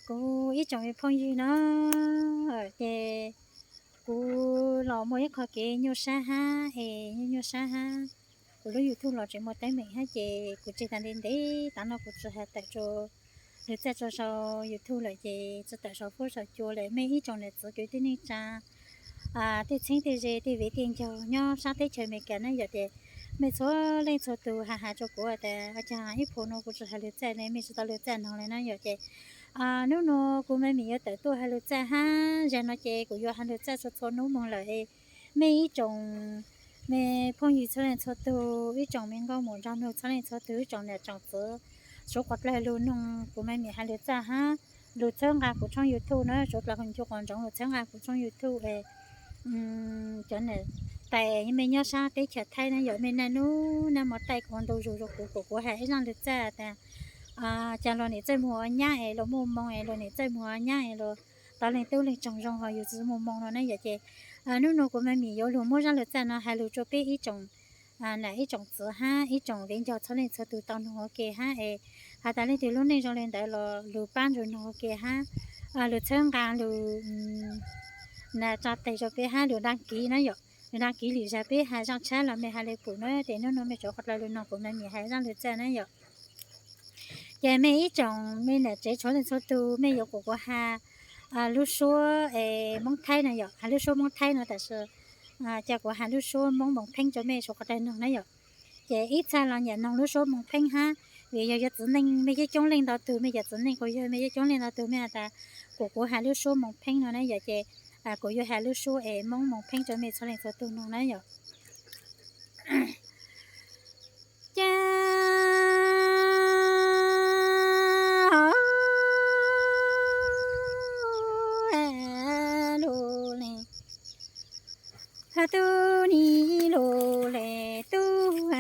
Kuv ib tsoom phooj ywg na, ces kuv los muaj ib qho kev nyuaj sab hab es nyuaj nyuaj sab hab. Kuv lub YouTube los tseem muaj teeb meem hab ces kuv tseg tag ntev ntev tas no kuv tsis has tawm rua lwm txaj rua sau YouTube lawm ces tsis tawm sau fuab sau cua lawm. Mej ib tsoom nam txiv kwv tij neej tsa tej txheeb tej ze tej viv tej ncaug nyob sab teb chaws Amelikas na yom, ces mej txhua leej txhua tug has has rua kuv tas ua caag ib phuv nuav kuv tsis has lwm txaj le, mej tsis tau lwm txaj noog le na yom. Ces hnub nuav kuv Maiv Mim yuav tawm tuaj has lwm txaj hab, zag no ces kuv yuav has lwm txaj txhua txhua nub moog lawm. Mej ib tsoom me phooj ywg txhua leej txhua tug, ib tsoom me nkauj muam nraag nug txhua leej txhua tug, ib tsoom nam tsoom txiv, suav qhuav dlawg lug noog kuv Maiv Mim has lwm txaj hab, lug txhawb nqaa kuv tshooj YouTube na, suav dlawg lug ncu quas ntsoov lug txhawb nqaa kuv tshooj YouTube es cov nam tais mej nyob sab teb chaws Thaib na yom, mej naj nub naj mo taij kuv ntu zus rua kuv, kuv has ib zaaj lwm txaj tas ca luag nim txawj moog ua nyab es luag muaj moo es luag nim txawj moog ua nyab es luag tau leej tub leej tsoom zoo, ho yus tsis muaj moo no na yom. Ces hnub nuav kuv Maiv Mim yuav lug muab zaaj lwm txaj no has lug rua peb ib tsoom nam ib tsoom txiv hab ib tsoom viv ncaus txhua leej txhua tug tau noog ua ke hab es has tas leej twg lub neej zoo le ntawd los lug paab ntsuag noog ua ke hab lug txhawb nqaa lug na tsa tes rua peb hab lug dag kiv na yom. Lug dag kiv lwm zag peb has zaaj tshab los mej has le pum na, ces nub nuav mej suav qhuav dlawg lug noog kuv Maiv Mim has zaaj lwm txaj na yom. Ces mej ib tsoom me nam tsev txhua leej txhua tug, mej yuav kuas kuv has lub suab es Moob Thaib no yom, has lub suab Moob Thaib no, tab sis ca kuv has lub suab Moob Moos Pheeb rua mej suav qhuav dlawg noog na yom. Ces ib txha los nyam noog lub suab Moos Pheeb hab, vim yog yog txiv neej mej yeej coob leej ntau tug, mej cov txiv neej kuas yog mej yeej coob leej ntau tug, mej has tas kuas kuv has lub suab Moos Pheeb no na yom, ces kuv yuav has lub suab es Moob Moos Pheeb rua mej txhua leej txhua tug noog na yom. Ces lug le, tub nim lug le, tub es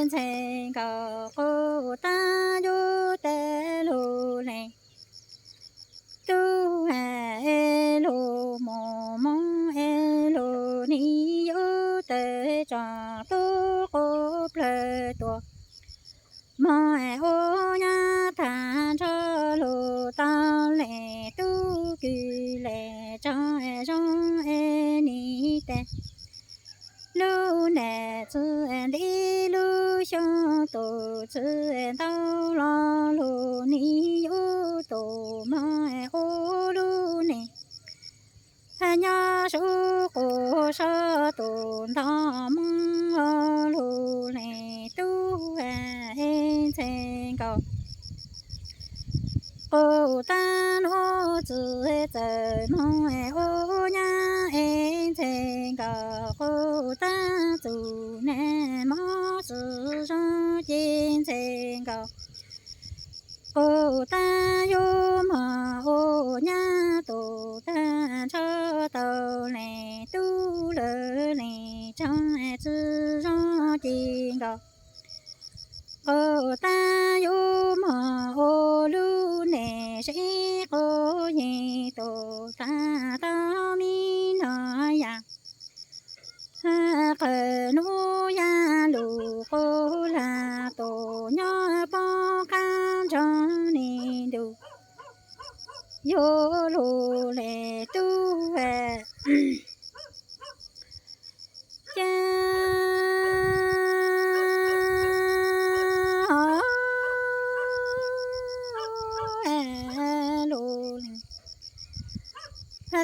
ntxhee nkaus, quas taab yub tes lug le, tub es lug mus Moob es lug nim yub tes tsoom tub quas plawg tuaj. Moog es ua nyab taag nrho lug tau le, tub kws le tsoom zoo es nim tes. Lub nam txiv ntxawm lub xyoo tus txiv ntau los lug nim yub tus, moog es ua lub neej nyob sub quas sab tus ntoo Moob lug le, tub es ntxhee nkaus, quas taab nuav txiv txawm moog es ua nyab es ntxhee nkaus, quas taab txug naj mob txiv zoo ces ntxhee nkaus, quas taab yub moog ua nyab tus taag nrho tau le, tub lawv le tsoom txiv zoo ci nkaus, quas taab yub moog ua lub neej seb quas yeej tus taag tau mi no yam. Qhov nuav yam lug quas lag tus nyob poob qaab nroog ni ntu, yuav lug le tub ces lug le,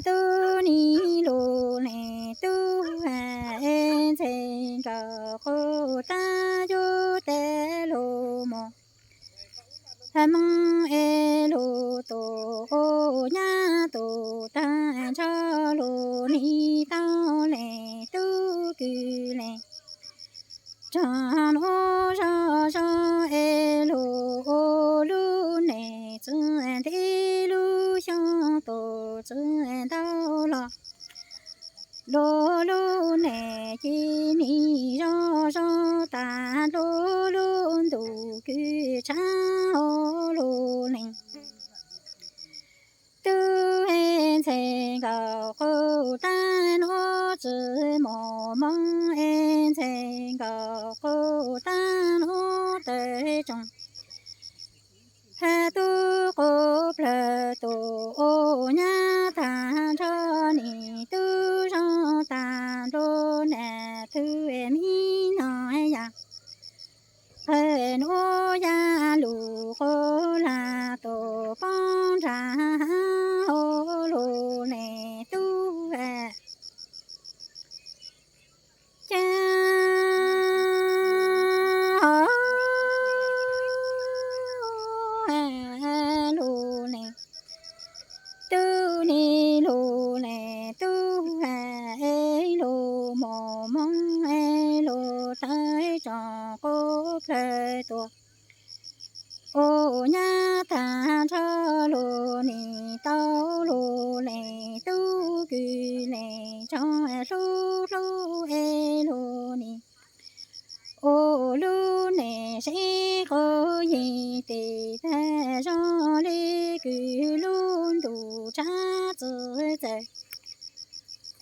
tub nim lug le, tub es ntxhee nkaus, quas taab yub tes lug mus Moob es lug tus ua nyab tus taag nrho lug nim tau le, tub kws le tsoom nuav zoo zoo es lug ua lub neej txiv ntxawm lub xyoo tus txiv ntau los, lug lub neej ci nim zoo zoo taag, lug lub ntuj kws tshaab ua lug le, tub es ntxhee nkaus, quas taab nuav tsi mus Moob es ntxhee nkaus, quas taab nuav tes tsoom tub quas plawg tus ua nyab tag nrho, nim tub zoo tag nrho na, tus me no yam qhawv nuav yaj lug quas lag tus poob nrag hauv lug le tub cas lug le tub, nim lug le tub es lug mos moov es lug tawm tsoom quas plawg tuaj ua nyab tag nrho lug nim tau lug le tub kws le tsoom hlub hlub es lug nim ua lub neej sib quas yig tes tag zog le kws lub ntuj tshav txwv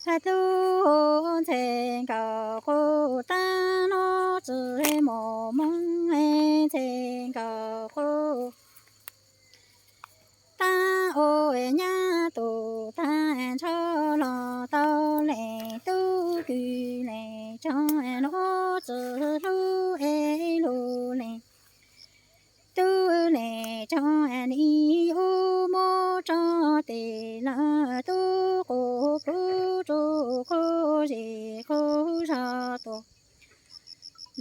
txawm tub ntxhee nkaus quas tag no txwv mos moov ntxhee nkaus quas tag ua nyab tus tag nrho los tau le tub kws le tsoom nuav txwv hlub es lug le tub le tsoom nim yug mob tso tes lawm tub quas plhuav tsuj quas zes quas zog tuaj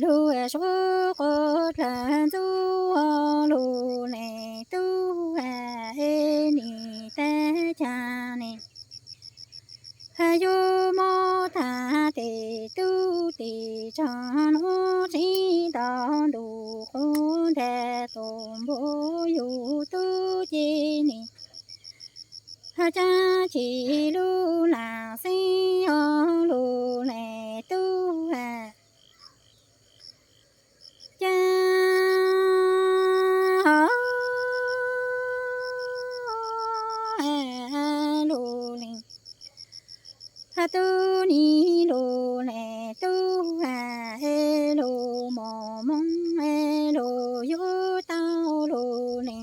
lug suav quas dlawg ntxub lug le tub es nim tag cas ne yug mob tag tes tub tes tsoom nuav tseem tau ntuj quas ntag tus npua yug tub ces nim hab cab chim lub lam xeeb lug le tub cas lug le tub nim lug le tub es lug mos moov es lug yuav tau lug le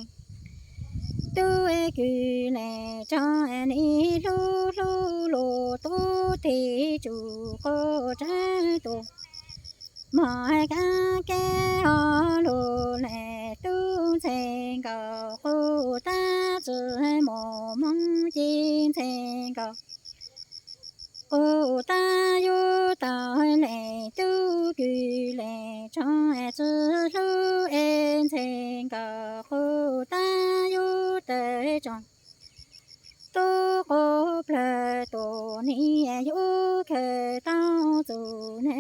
tub kws le tsoom nim hlub hlub lug tub tes tsuj quas tsawv tus mos kab kab ho lug le tub ntxhee nkaus quas tag txwv mos moov ces ntxhee nkaus quas tag yuav tau le tub kws le tsoom txwv hlub es ntxhee nkaus quas tag yuav tawm tsoom tub quas plawg tuaj nim yuav khaws tau txug na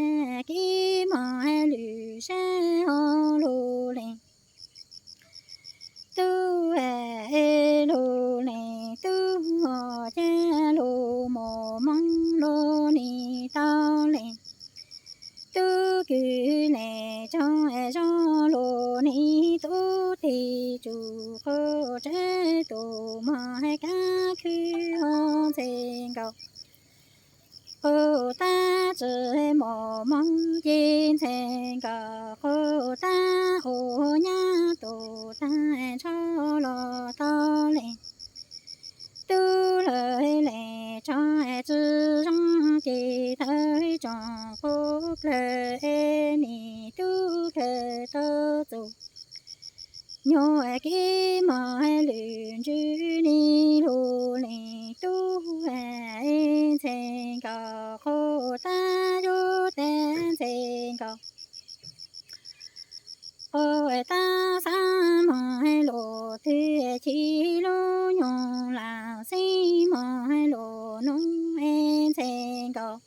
kev mog lwm sab ho lug le tub es lug le tub ho cas lug mos moov lug nim tau le tub kws le tsoom zog lug nim tub tes tsuj quas tsawv tus mos kab khwb ho ntxhee nkaus quas tag txwv mos moov ces ntxhee nkaus quas tag ua nyab tus tag nrho los tau le tub lawm le tsoom txwv zoo ces tawm tsoom quas plawg es nim tub khaws tau txug nyuag kev mog lwm ntsws nim lug le tub es ntxhee nkaus quas tag yuav tag ntxhee nkaus quas tag xav mog lug twg chim lub nyuag lam xeeb mog lug nub es ntxhee nkaus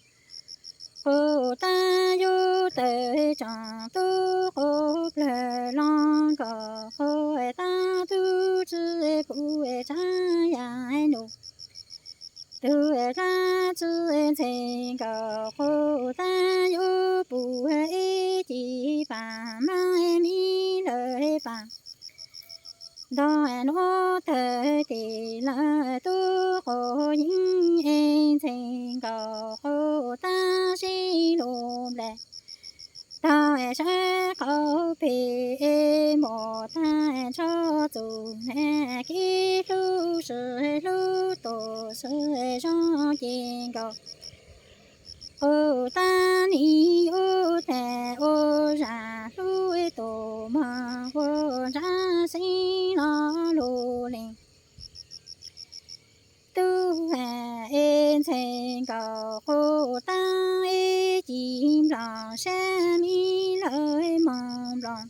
quas tag yuav tawm tsoom tub quas plawg los nkaus quas tag tub tsi pum tshav yam nus tug dab tsi ntxhee nkaus quas tag yuav pum ib ci pam mab mi lawm pam ntog nuav tawg tes lawm tub quas yeej es ntxhee nkaus quas tag sib lug nplaim tag sab qaum pem es npom tag nrho txuas na, kev hlub sis hlub tus sis zoo ces nkaus. Qus tag nim ub tag ua zam hlub tus mog ua ntsab xeeb los lus lees. Tub es ntxhee nkaus qus tag ib ci nploos sab me lawv moos nploos.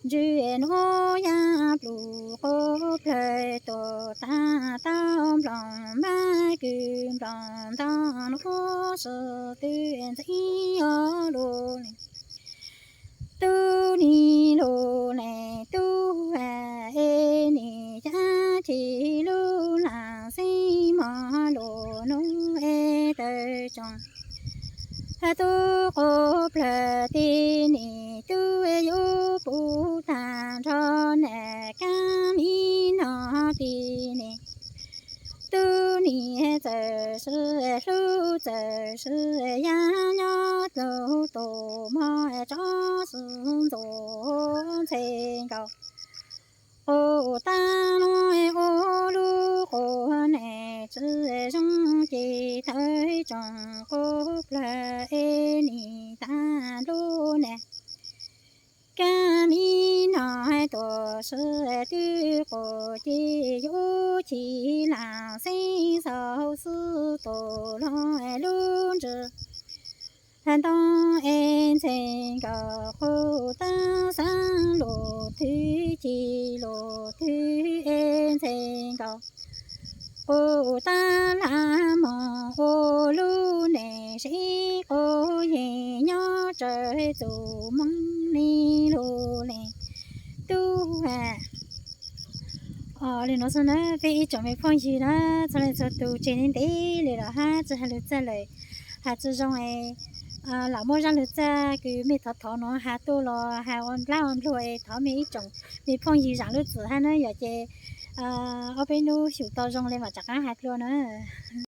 Ntsws nuav yaj plum qub plawg tus tag tau nploos npab kws nploos ntau nuav sis tw ntxeev os lus lees. Tub nim lus lees tub es nim cab ci lub laam xeeb mog lus nuav es tawm tsoom. Tub qub plawg tib nim tub yuav puv tag nrho na, kab mi no tib nim. Tub nim txawm sib hlub txawm sib yaj nyob dlua tus mog tsob xwb ntxuav ntxhe nkaus. Qus tag nuav ua lub qus ne tsi zoo ces tawm tsoom qub plawg es nim tag nrho ne. Kab mi no tuam sib tw qus ces yuav ci laam xeeb xaus xwb tus los lub ntsws ntoo es ntxhee nkaus qus tag xav lus twg ci lus twg es ntxhee nkaus qus tag lam moog ua lub neej sib quas yeej nyob tsawg txuj moog li lus lees tub. Li nuav xwb na peb ib tsoom me phooj ywg na, txhua leej txhua tus tseg ntev ntev li los hab tsi has lug txaj lawm, has tsi zoo es lam muab zaaj lug txaj kws mej thov thov nuav has tuaj los has ua dlaab ua npluag es thov mej ib tsoom me phooj ywg zaam lub txim hab na yom ces ob peb nub xyum tau zoo le mam rov qaab has dlua na.